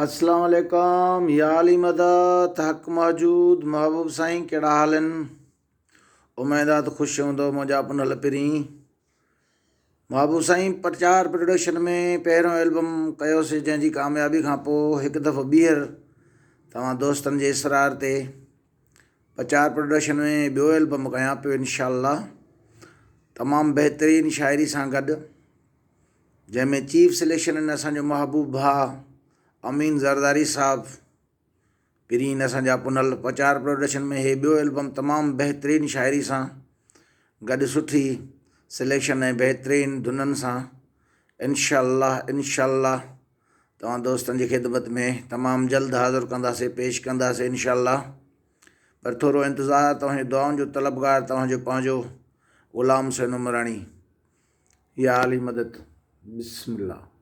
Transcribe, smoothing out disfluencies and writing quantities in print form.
اسلام عليڪم يا علي مدد حق موجود محبوب سائين ڪهڙا حال آهن اميد آ ته خوش هوندو منهنجا پنهل پرين محبوب سائين پرچار پروڊڪشن ۾ پهريون البم ڪيوسي جنهن جي ڪاميابي کان پوء هڪ دفعو ٻيهر توهان دوستن جي اصرار تي پرچار پروڊڪشن ۾ ٻيو البم ڪيان پيو انشاء الله تمام بهترين شاعري سان گڏ جنهن ۾ چيف سليڪشن آهن اسان جو محبوب ڀاء امين زرداري صاحب پرين اسان جا پنهل پچار پروڊڪشن ۾ هي ٻيو البم تمام بهترين شاعري سان گڏ سٺي سليڪشن ۽ بهترين ڌنن سان انشاء الله انشاء الله توهان دوستن جي خدمت ۾ تمام جلد حاضر ڪنداسي پيش ڪنداسي انشاء الله پر ٿورو انتظار توهان جي دعائن جو طلبگار توهان جو پنهنجو غلام حسين عمراڻي يا علي مدد بسم الله.